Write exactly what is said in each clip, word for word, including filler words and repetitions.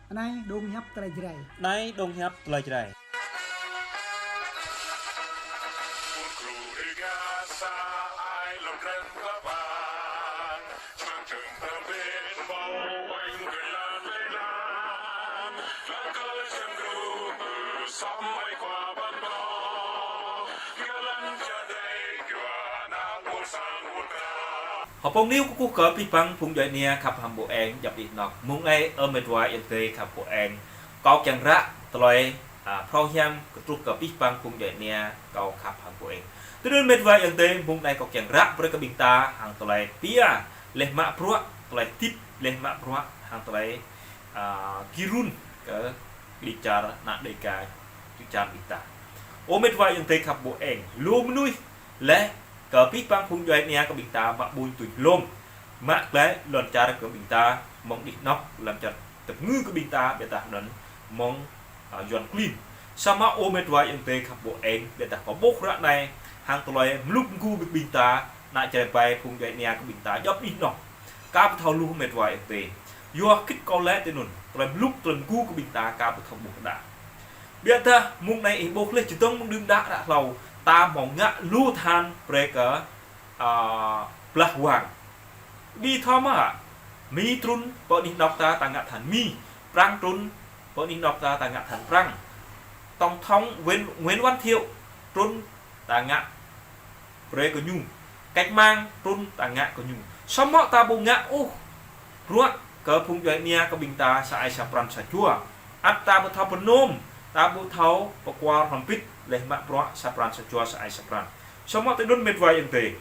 Anai dong hiăp tơlơi Jrai. Anai dong hiăp tơlơi Jrai. Hơpông niu kơkuh kơ abih bang phung djuai ania khăp hăng ƀô eng djăp anih anŏ. Mông anai ơ met wa ayŏng adơi khăp ƀô eng, kâo kiăng ră tơlơi, a, phrâo hiam kơ truh kơ abih bang phung djuai ania kâo khăp hăng ƀô eng. Tui anŭn met wa ayŏng adơi, mông anai kâo kiăng ră brơi kơ ƀing ta hăng tơlơi pia, laih mă bruă, tơlơi tip, laih mă bruă, hăng tơlơi, a, gir run kơ ƀing čar ană Dêga, ƀing čar ƀing ta. Ơ met wa ayŏng adơi khăp ƀô eng, lu mơnuih laih kơ abih bang phung djuai ania kơ ƀing ta mă ƀuñ tuñ hlom, mă glaĭ lŏn čar kơ ƀing ta mơ̆ng anih anŏ, lŏn čar tơpơngư kơ ƀing ta, ƀiădah anŭn mơ̆ng, a, Yuan klin. Samơ̆ ơ met wa ayŏng adơi khăp ƀô eng, ƀiădah kâo ƀuh ră anai hăng tơlơi mlŭk mgu ƀing ta, ană Jrai ƀai phung djuai ania kơ ƀing ta djăp anih anŏ. Ka ƀu thâo hluh met wa ayŏng adơi. Yua hơgĕt kâo laĭ tui anŭn, tơlơi mlŭk, tơlơi mgu kơ ƀing ta ka ƀu thâo ƀuh đa. Ƀiădah mông anai ih ƀuh laih čơdơ̆ng mơ̆ng đưm đă ră hlâo, ta hmâo ngă lu tơhan brơi kơ, a, blah wang. Ƀing thâo mơ̆, Mi trŭn pơ anih anŏ ta, ta ngă tơhan Mi. Prăng trŭn pơ anih anŏ ta, ta ngă tơhan Prăng. Tổng thống Nguyễn, Nguyễn Văn Thiệu trŭn, ta ngă brơi kơ ñu. Cách mạng trŭn, ta ngă kơ ñu. Samơ̆ ta ƀu ngă ôh bruă kơ phung djuai ania kơ ƀing ta sa ai sa pran sa jua. Ăt ta ƀu thâo pơnôm, ta ƀu thâo pơkual hrŏm bit, laih mă bruă sa pran sa jua, sa ai sa pran. Samơ̆ tui anŭn met wa ayŏng adơi.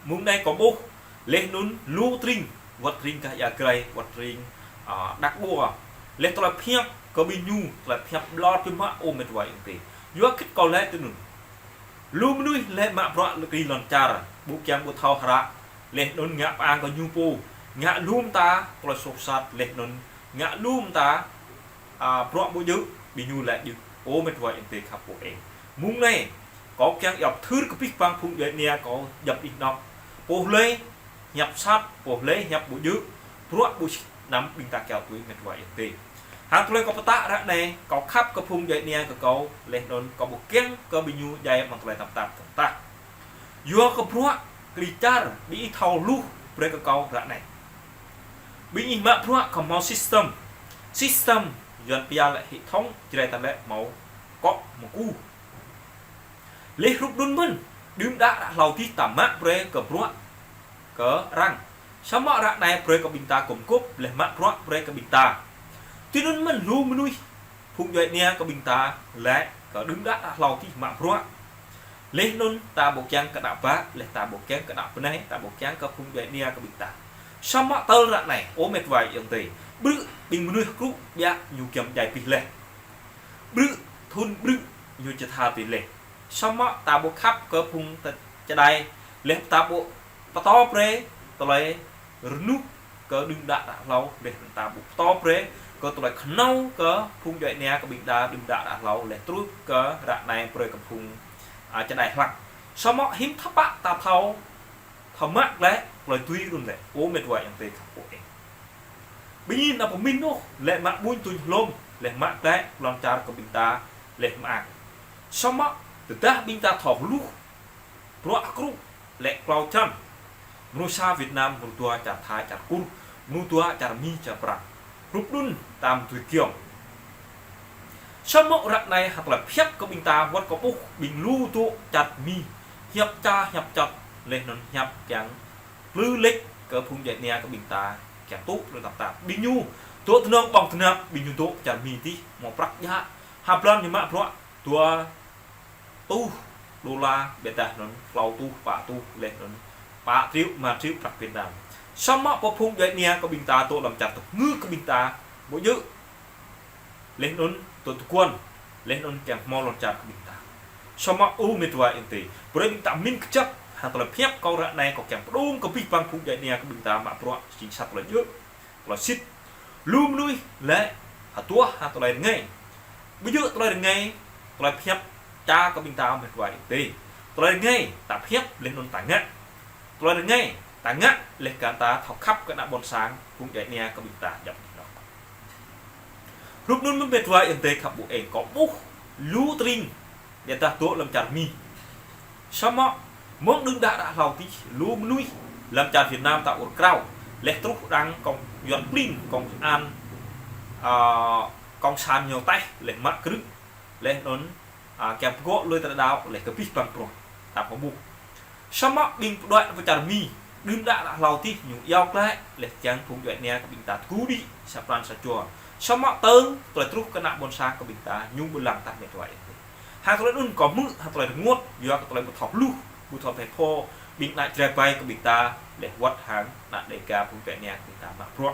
Mông anai kâo ƀuh, laih anŭn lu tring, wơ̆t tring gah ia Jrai, wơ̆t tring, a, Đăk Ƀua. Laih tơlơi pơhiăp kơ ƀing ñu, tơlơi pơhiăp ƀlŏr biă mă ơ met wa ayŏng adơi. Yua hơgĕt kâo laĭ tui anŭn. Lu mơnuih laih mă bruă lĕ kơ lŏn čar, ƀu kiăng ƀu thâo hră, laih anŭn ngă pơang kơ ñu pô, ngă lu mơta tơlơi soh sat, laih anŭn ngă lu mơta, a, bruă ƀu djơ̆, ƀing ñu laĭ djơ̆. Ơ met wa ayŏng adơi khăp ƀô eng. Mông anai, kâo kiăng iâu pơthưr kơ abih bang phung djuai ania kâo djăp anih anŏ. Pô laĭ hiăp sat, pô laĭ hiăp ƀu djơ̆, bruă ƀu sĭt, anăm ƀing ta kiaŏ tui met wa ayŏng adơi. Hăng tơlơi kâo pơtă ră anai, kâo khăp kơ phung djuai ania kơ kâo, laih anŭn kâo ƀu kiăng kơ ƀing ñu djai mơ̆ng tơlơi tơnap tap tơnap tap. Yua kơ bruă kơ čar ƀing ih thâo hluh brơi kơ kâo ră anai. Ƀing ih mă bruă kơ hmâo system. System, Yuan pia lĕ hệ thống, Jrai ta lĕ hmâo kŏ hmâo ku. Laih hrup anŭn mơ̆n, đưm đă ră hlâo dih ta mă brơi kơ bruă kơ arăng. Samơ̆ ră anai brơi kơ ƀing ta gum gôp, laih mă bruă brơi kơ ƀing ta. Tui anŭn mơ̆n lu mơnuih phung djuai ania kơ ƀing ta laĭ kơ đưm đă ră hlâo dih mă bruă. Laih anŭn ta ƀu kiăng kơ đaŏ ƀă, laih ta ƀu kiăng kơ đaŏ bơnai, ta ƀu kiăng kơ phung djuai ania kơ ƀing ta. Samơ̆ tơl ră anai, ơ met wa ayŏng adơi, ƀrư̆ ƀing mơnuih hơkrŭ ƀiă ñu giăm djai abih laih. Ƀrư̆ thŭn ƀrư̆ ñu či tha abih laih. Samơ̆ ta ƀu khăp kơ phung ta čơđai, laih ta ƀu pơtô brơi tơlơi rơnŭk kơ đưm đă ră hlâo, laih ta ƀu pơtô brơi kơ tơlơi kơhnâo kơ phung djuai ania kơ ƀing ta đưm đă ră hlâo, laih truh kơ ră anai brơi kơ phung, a, čơđai hlăk. Samơ̆ hiư̆m thâo pă ta thâo, thâo mă glaĭ tơlơi tui anŭn lĕ, ơ met wa ayŏng adơi khăp ƀô eng. Ƀing ih anăm pơmĭn ôh, laih mă ƀuñ tuñ hlom, laih mă glaĭ lŏn čar kơ ƀing ta, laih mơak. Samơ̆ tơdah ƀing ta thâo hluh, bruă hơkrŭ, lĕ klâo črăn. Mơnuih sa Việt Nam, mơnuih dua čar Thái, čar Kur, mơnuih dua čar Mi, čar Prăng. Hrup anŭn tam tui kiong. Samơ̆ ră anai hăng tơlơi pơhiăp kơ ƀing ta wơ̆t kơ ƀuh ƀing lu dŏ čar Mi. Hiăp ča, hiăp čăt, laih anŭn hiăp kiăng plư lĕč kơ phung djuai ania kơ ƀing ta kiăng tŭ tơlơi tap tap. Ƀing ñu dŏ tơnŏng ƀơ̆ng tơnap, ƀing ñu dŏ čar Mi dih, hmâo prăk djă. Ha blan ñu mă bruă dua rơtuh đôla, ƀiădah anŭn klâo rơtuh, pă rơtuh, laih anŭn pă triệu, rơma triệu prăk Việt Nam. Samơ̆ pơ phung djuai ania kơ ƀing ta dŏ lăm čar tơpơngư kơ ƀing ta, ƀu djơ̆, laih anŭn dŏ tơguan, laih anŭn kiăng hmâo lŏn čar kơ ƀing ta. Samơ̆ ơ met wa ayŏng adơi, brơi ƀing ta pơmĭn kơjăp, hăng tơlơi pơhiăp kâo ră anai kâo kiăng pơdŏng kơ abih bang phung djuai ania kơ ƀing ta mă bruă, jing sa tơlơi djơ̆. Tơlơi sĭt. Lu mơnuih lĕ hơduah hăng tơlơi rơngai. Ƀu djơ̆ tơlơi rơngai, tơlơi pơhiăp ča kơ ƀing ta met wa ayŏng adơi. Tơlơi rơngai, ta pơhiăp laih anŭn ta ngă. Tơlơi rơngai, ta ngă laih kơ ta thâo khăp kơ ană ƀôn sang, phung djuai ania kơ ƀing ta djăp anih anŏ. Hrup anŭn mơ̆n met wa ayŏng adơi khăp ƀu eng, kâo ƀuh lu tring, ƀiădah dŏ lăm čar Mi. Samơ̆ mơ̆ng đưm đă đă hlâo adih, lu mơnuih lăm čar Việt Nam ta ur krao, laih truh đăng kông Yuan klin, kông an, a, kông san ñu taih, laih mă krư̆, laih anŭn, a, kiăng pơgŏ lui tơlơi đaŏ, laih kơ abih bang bruă, ta pơƀuh. Samơ̆ ƀing pơđuaĭ pơ čar Mi, đưm đă đă hlâo adih ñu iâu glaĭ, laih kiăng phung djuai ania kơ ƀing ta tơgŭ đĭ sa pran sa jua. Samơ̆ tơl tơlơi truh kơ ană ƀôn sang kơ ƀing ta, ñu ƀu lăng tah met wa ayŏng adơi. Hăng tơlơi anŭn kâo hmư̆, hăng tơlơi rơngot, yua kơ tơlơi ƀu thâo hluh, ƀu thâo phe pho, ƀing ană Jrai ƀai kơ ƀing ta, laih wơ̆t hăng ană Đêga phung djuai ania kơ ƀing ta mă bruă.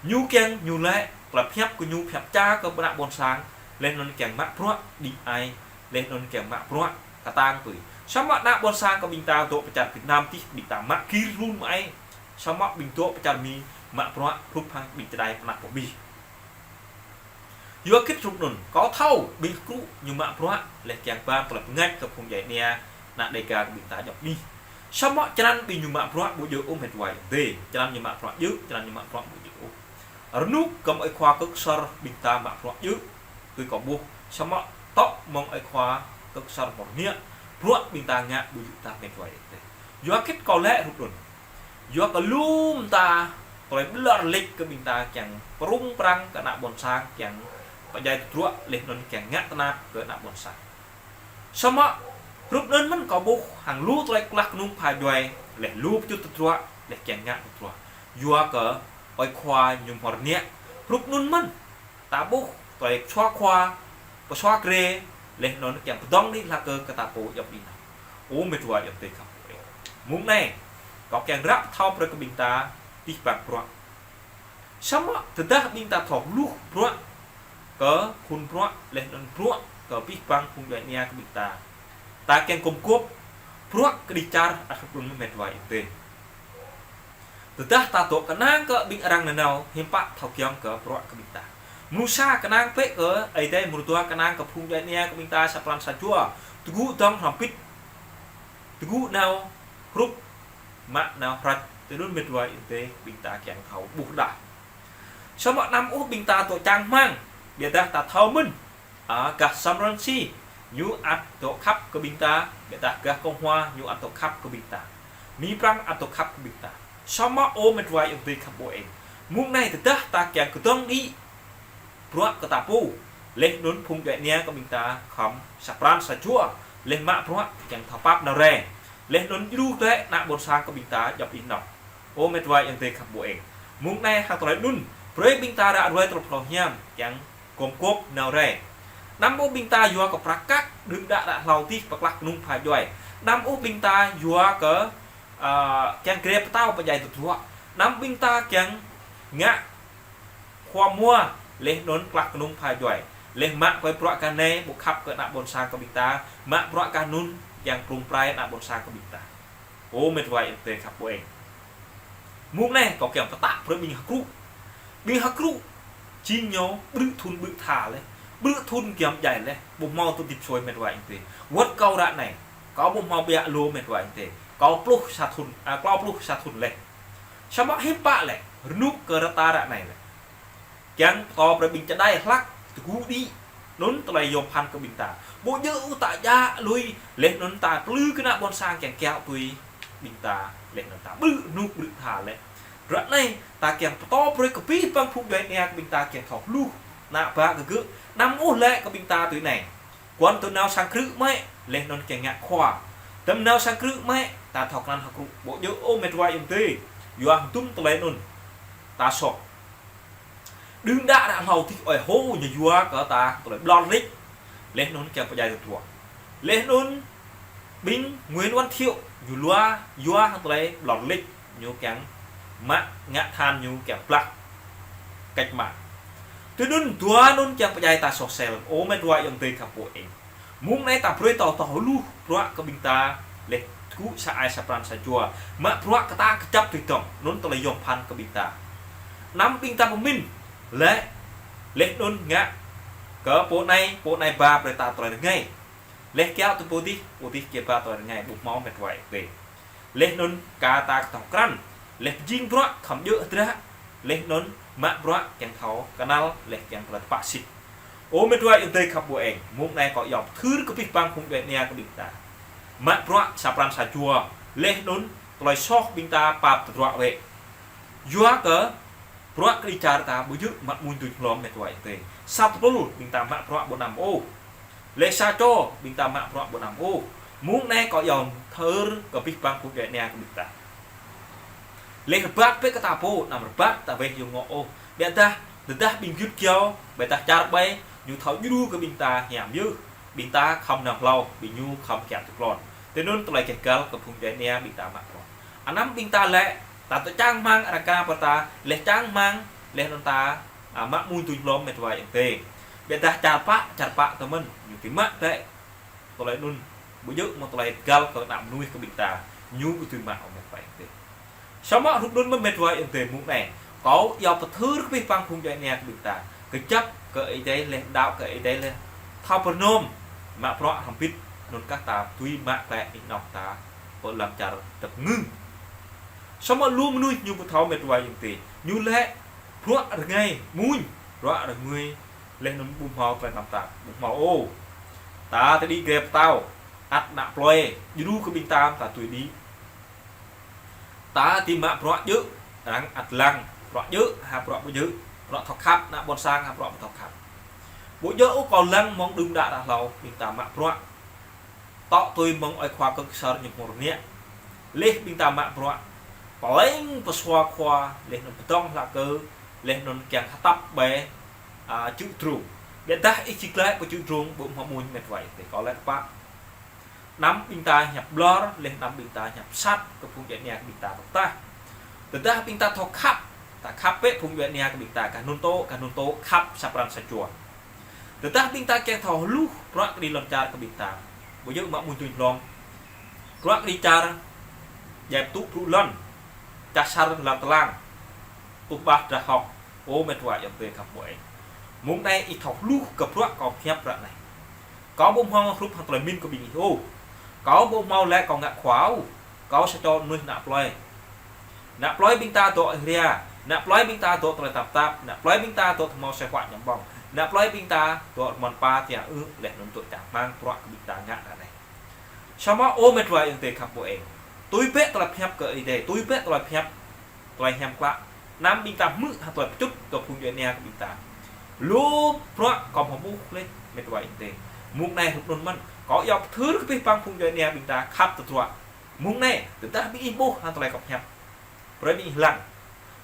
Ñu kiăng, ñu laĭ, tơlơi pơhiăp kơ ñu pơhiăp ča kơ ană ƀôn sang, laih anŭn kiăng mă bruă đĭ ai, laih anŭn kiăng mă bruă kơtang tui. Samơ̆ ană ƀôn sang kơ ƀing ta dŏ pơ čar Việt Nam adih, ƀing ta mă gir run mơai. Samơ̆ ƀing dŏ pơ čar Mi mă bruă hrup hăng ƀing čơđai pơ anăp pơ Mi. Yua hơget hrup anŭn, kâo thâo ƀing hơkrŭ ñu mă bruă, laih kiăng ba tơlơi pơngač kơ phung djuai ania, ană Đêga kơ ƀing ta djŏp anih. Samơ̆ črăn ƀing ñu mă bruă ƀu djơ̆ ôh met wa ayŏng adơi, črăn ñu mă bruă djơ̆, črăn ñu mă bruă ƀu djơ̆ ôh. Rơnŭk gơ̆m ơi khua Kơk Ksor ƀing ta mă bruă djơ̆, tui kâo ƀuh, samơ̆ tŏ mơ̆ng ơi khua Kơk Ksor mơ̆ng rơngiă, bruă ƀing ta ngă ƀu djơ̆ tah met wa ayŏng adơi. Yua hơget kâo laĭ hrup anŭn. Yua kơ lŏm ta, tơlơi ƀlŏr lĕč kơ ƀing ta kiăng prŭng prăng kơ ană ƀôn sang, kiăng pơdjai tơdruă, laih anŭn kiăng ngă tơnap kơ ană ƀôn sang. Samơ̆ hrup anŭn mơ̆n kâo ƀuh hăng lu tơlơi klah kơnung pha djuai, laih lu pơčut tơdruă, laih kiăng ngă tơdruă. Yua kơ ơi khua ñu mơ̆ng rơngiă. Hrup anŭn mơ̆n, ta ƀuh tơlơi pơsua khua, pơsua grê, laih anŭn kiăng pơdơ̆ng đĭ hlak kơ kơ ta pô djŏp anih anŭn. Ơ met wa ayŏng adơi khăp ƀu eng. Mơ̆ng anai, kâo kiăng ră pơthâo brơi kơ ƀing ta abih bang bruă. Samơ̆ tơdah ƀing ta thâo hluh bruă kơ phŭn bruă, laih anŭn bruă kơ abih bang phung djuai ania kơ ƀing ta, ta kiăng gum gôp bruă kơđi čar ăt hrup anŭn met wa ayŏng adơi. Tơdah ta dŏ kơnang kơ ƀing arăng nanao, hiư̆m pă thâo giŏng kơ bruă kơ ƀing ta. Mơnuih sa kơnang bĕ kơ Ơi Adai, mơnuih dua kơnang kơ phung djuai ania kơ ƀing ta sa pran sa jua. Tơgŭ dơ̆ng hrŏm hơbĭt. Tơgŭ nao hrup, mă nao hrăč, tui anŭn met wa ayŏng adơi, ƀing ta kiăng thâo ƀuh đah. Samơ̆ anăm ôh ƀing ta dŏ čang rơmang, ƀiădah ta thâo mơ̆n. A, gah Sam Rainsy, ñu ăt dŏ khăp kơ ƀing ta, ƀiădah gah Cộng Hòa, ñu ăt dŏ khăp kơ ƀing ta. Mi Prăng ăt dŏ khăp kơ ƀing ta. Samơ̆ ơ met wa ayŏng adơi khăp ƀu eng. Mơ̆ng anai tơdah ta kiăng kơdơ̆ng đĭ bruă kơ ta pô, laih anŭn phung djuai ania kơ ƀing ta khŏm sa pran sa jua, laih mă bruă kiăng thâo pap nao rai, laih anŭn djru glaĭ ană ƀôn sang kơ ƀing ta djŏp anih anŭn. Ơ met wa ayŏng adơi khăp ƀu eng. Mơ̆ng anai hăng tơlơi anŭn, brơi ƀing ta ră ruai tơlơi phrâo hiam, kiăng gum gôp nao rai. Anăm ôh ƀing ta yua kơ prăk kăk, đưm đă đă hlâo adih pơklah kơnung pha djuai. Anăm ôh ƀing ta yua kơ, a, kiăng grê pơtao pơdjai tơdruă. Anăm ƀing ta kiăng ngă khua mua, laih anŭn klah kơnung pha djuai. Laih mă kơ bruă gah anai ƀu khăp kơ ană ƀôn sang kơ ƀing ta, mă bruă gah anŭn kiăng prŭng prai ană ƀôn sang kơ ƀing ta. Ơ met wa ayŏng adơi khăp ƀu eng. Mơ̆ng anai kâo kiăng pơtă brơi ƀing hơkrŭ. Ƀing hơkrŭ, jing ñu ƀrư̆ thŭn ƀrư̆ tha laih. Ƀrư̆ thŭn giăm djai laih. Ƀu hmâo tŭ tĭp sui met wa ayŏng adơi. Wơ̆t kâo ră anai, kâo ƀu hmâo ƀiă lu met wa ayŏng adơi. Kâo pluh sa thŭn, a, klâo pluh sa thŭn laih. Samơ̆ hiư̆m pă lĕ, rơnŭk kơ rơta ră anai lĕ. Kiăng pơtô brơi ƀing čơđai hlak tơgŭ đĭ anŭn tơlơi yôm phăn kơ ƀing ta. Ƀu djơ̆ ôh ta djă lui, laih anŭn ta plư kơ ană ƀôn sang kiăng kiaŏ tui ƀing ta, laih anŭn ta ƀrư̆ rơnŭk ƀrư̆ tha laih. Ră anai, ta kiăng pơtô brơi kơ abih bang phung djuai ania kơ ƀing ta kiăng thâo hluh, ană bă kơ gơ̆, anăm ôh laĭ kơ ƀing ta tui anai. Kơnơ̆ng tơ nao sang krư̆ mơ̆, laih anŭn kiăng ngă khua. Tơm nao sang krư̆ mơ̆, ta thâo krăn hơkrŭ. Ƀu djơ̆ ôh met wa ayŏng adơi. Yua hăng tŭm tơlơi anŭn. Ta soh. Đưm đă đă hlâo adih ơi hô ñu yua kơ ta tơlơi ƀlŏr lĕč. Laih anŭn kiăng pơdjai tơdruă. Laih anŭn ƀing Nguyễn Văn Thiệu ñu lua yua hăng tơlơi ƀlŏr lĕč. Ñu kiăng mă ngă than ñu kiăng blah. Cách mạng. Tui anŭn dua anŭn kiăng pơdjai ta soh sel. Ơ met wa ayŏng adơi khăp ƀu eng. Mơ̆ng anai ta brơi tơlơi thâo hluh bruă kơ ƀing ta laih tơgŭ sa ai sa pran sa jua. Mă bruă kơ ta kơjăp tui tŏng, anŭn tơlơi yôm phăn kơ ƀing ta. Anăm ƀing ta pơmĭn, laih, laih anŭn ngă kơ pô anai, pô anai ba brơi ta tơlơi rơngai. Laih kiaŏ tui pô adih, pô adih kiaŏ ba tơlơi rơngai, ƀu hmâo met wa ayŏng adơi. Laih anŭn kơ ta kơtŏng krăn, laih pơjing bruă khŏm djơ̆ hơdră. Laih anŭn mă bruă kiăng thâo kơnăl, laih kiăng tơlơi tơpă sĭt. Ơ met wa ayŏng adơi khăp ƀu eng, mông anai kâo iâu pơthưr kơ abih bang phung djuai ania kơ ƀing ta. Mă bruă sa pran sa jua, laih anŭn tơlơi soh ƀing ta pap tơdruă wơ̆t. Yua kơ bruă kơđi čar ta ƀu djơ̆ mă mơnuih tui hlom met wa ayŏng adơi. Sa tơpul ƀing ta mă bruă ƀu anăm ôh. Laih sa čô ƀing ta mă bruă ƀu anăm ôh. Mông anai kâo iâu pơthưr kơ abih bang phung djuai ania kơ ƀing ta. Laih rơbat bĕ kơ ta pô, anăm rơbat ta weh yơh ngŏ ôh. Biă dah, tơdah ƀing gơyut gơyâo, ƀôdah čar ƀai, ñu thâo djru kơ ƀing ta hiam yơh. Ƀing ta khŏm nao hlâo, ƀing ñu khŏm kiăng tui klon. Tui anŭn tơlơi gêh găl kơ phung djuai ania ƀing ta mă bruă. Anăm ƀing ta lĕ, ta tơčang hmang arăng kơ pơ ta, laih čang hmang, laih anŭn ta, a, mă mơnuih tui hlom met wa ayŏng adơi. Biă dah čar pă, čar pă tơ mơ̆n, ñu tui mă tĕ. Tơlơi anŭn, ƀu djơ̆ mơ̆ng tơlơi găl kơ ană mơnuih kơ ƀing ta, ñu ƀu tui mă ôh met wa ayŏng adơi. Samơ̆ hrup anŭn mơ̆n met wa ayŏng adơi mông anai. Kâo iâu pơthưr kơ abih bang phung djuai ania kơ ƀing ta. Kơjăp kơ Ơi Adai laih, đaŏ kơ Ơi Adai laih. Thâo pơrơnôm, mă bruă hrŏm hơbĭt, anŭn kah ta tui mă klĕ ih nŏk ta, pơ lăm čar tơp ngưng. Samơ̆ lu mơnuih ñu ƀu thâo met wa ayŏng adơi. Ñu lĕ bruă rơngai mơ̆n, bruă rơngai laih anŭn ƀu hmâo klĕ anăm ta, ƀu hmâo ôh. Ta tơđĭ grep pơtao, ăt ană plơi, djru kơ ƀing ta, ta tui đĭ. Ta tơmă bruă djơ̆, arăng ăt lăng, bruă djơ̆, ha bruă ƀu djơ̆, bruă thâo khăp, ană ƀôn sang, ha bruă ƀu thâo khăp. Ƀu djơ̆ ôh kâo lăng mơ̆ng đưm đă đă hlâo, ƀing ta mă bruă. Tŏ tui mơ̆ng ơi khua kơ kơsơr ñu hmâo rơngiă. Laih ƀing ta mă bruă. Pơleng pơsua khua, laih anŭn pơdŏng hlak kơ, laih anŭn kiăng hơtăp ƀai, a, čư̆ drông. Biă dah ih či glaĭ pơ čư̆ drông, ƀu hmâo mơnuih met wa ayŏng adơi kâo lĕ tơpă. Anăm ƀing ta hiăp ƀlŏr, laih anăm ƀing ta hiăp sat kơ phung djuai ania kơ ƀing ta tơdah. Tơdah ƀing ta thâo khăp, ta khăp bĕ phung djuai ania kơ ƀing ta, kah anŭn tŏ, kah anŭn tŏ, khăp sa pran sa jua. Tơdah ƀing ta kiăng thâo hluh, bruă kơđi lŏn čar kơ ƀing ta. Ƀu djơ̆ mă mơnuih tui hlom. Bruă kơđi čar, djai pơtŭ brŭ lŏn. Čah sar lăng tơlang. Tuh ƀah drah hŏk. Ơ met wa ayŏng adơi khăp ƀu eng. Mông anai ih thâo hluh kơ bruă kâo pơhiăp ră anai. Kâo ƀu hmâo hrup hăng tơlơi pơmĭn kơ ƀing ih ôh. Kâo ƀu hmâo lĕ kâo ngă khua ôh. Kâo sa čô mơnuih ană plơi. Ană plơi ƀing ta dŏ ih ria. Ană plơi ƀing ta dŏ tơlơi tơnap tap. Ană plơi ƀing ta dŏ tơhmâo asơi huă ñăm ƀơ̆ng. Ană plơi ƀing ta dŏ rơmơn pa tiang ư laih anŭn dŏ čang hmang bruă kơ ƀing ta ngă ră anai. Samơ̆ ơ met wa ayŏng adơi khăp ƀu eng. Tui bĕ tơlơi pơhiăp kơ Ơi Adai, tui bĕ tơlơi pơhiăp, tơlơi hiam klă. Anăm ƀing ta hmư̆ hăng tơlơi pơčŭt kơ phung djuai ania kơ ƀing ta. Lu bruă kâo hmâo ƀuh laih met wa ayŏng adơi. Mông anai hrup anŭn mơ̆n. Kâo iâu pơthưr kơ abih bang phung djuai ania ƀing ta khăp tơdruă. Mông anai, tơdah ƀing ih ƀuh hăng tơlơi kâo pơhiăp. Brơi ƀing ih lăng.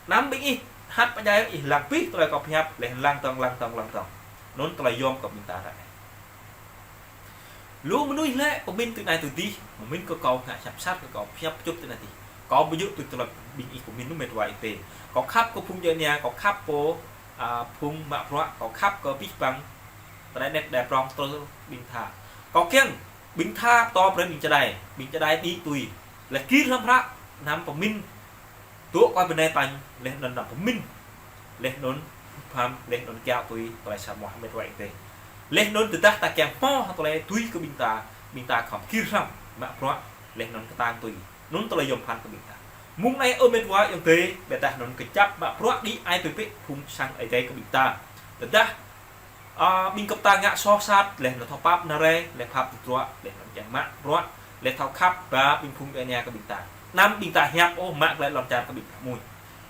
Anăm ƀing ih hăt pơdjai ih lăng abih tơlơi kâo pơhiăp, laih lăng tŏng, lăng tŏng, lăng tŏng. Anŭn tơlơi yôm kơ ƀing ta ră anai. Lu mơnuih lĕ pơmĭn tui anai tui adih, pơmĭn kơ kâo ngă hiăp sat kơ kâo pơhiăp pơčŭt tui anai adih. Kâo ƀu djơ̆ tui tơlơi ƀing ih pơmĭn anŭn met wa ayŏng adơi. Kâo khăp kơ phung djuai ania, kâo khăp pô, a, phung mă bruă, kâo khăp kơ abih bang. Tơlơi anet đai prong tơl ƀing tha. Kâo kiăng ƀing tha pơtô brơi ƀing čơđai, ƀing čơđai đĭ tui. Laih gir hrăm hră, anăm pơmĭn. Dŏ kơ bơnai tañ, laih anŭn anăm pơmĭn. Laih anŭn pham, laih anŭn kiaŏ tui, tơlơi sa mơ̆ met wa ayŏng adơi. Laih anŭn tơdah ta kiăng hmâo hăng tơlơi tui kơ ƀing ta, ƀing ta khŏm gir hrăm, mă bruă, laih anŭn kơtang tui. Anŭn tơlơi yôm phăn kơ ƀing ta. Mông anai ơ met wa ayŏng adơi, biă dah anŭn kơjăp mă bruă đĭ ai tui bĕ phung sang Ơi Adai kơ ƀing ta. Tơdah a, ƀing gơp ta ngă soh sat, laih anŭn thâo pap nao rai, laih pap tơdruă, laih anŭn kiăng mă bruă, laih thâo khăp ba ƀing phung djuai ania kơ ƀing ta. Anăm ƀing ta hiăp ôh mă glaĭ lŏn čar kơ ƀing ta mơ̆n.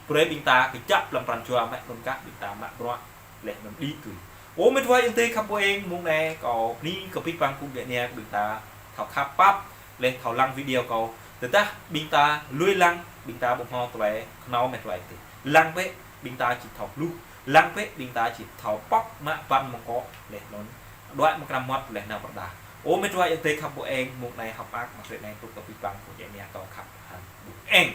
Brơi ƀing ta kơjăp lăm pran jua mă anŭn kah ƀing ta mă bruă, laih anŭn đĭ tui. Ơ met wa ayŏng adơi khăp ƀu eng, mông anai kâo bơni kơ abih bang phung djuai ania kơ ƀing ta thâo khăp pap, laih thâo lăng video kâo. Tơdah ƀing ta lui lăng, ƀing ta ƀu hmâo tơlơi kơnâo met wa ayŏng adơi. Lăng bĕ, ƀing ta či thâo hluh. Lăng bĕ ƀing ta či thâo pŏk mă ban mơ̆ng kâo laih anŭn. Đuaĭ mơ̆ng kơnam mơmŏt laih nao pơrơđah. Ơ met wa ayŏng adơi khăp ƀu eng, mông anai hơ̆k mơak mơ̆ng sui anai truh kơ abih bang phung djuai ania kâo khăp hăng ƀu eng.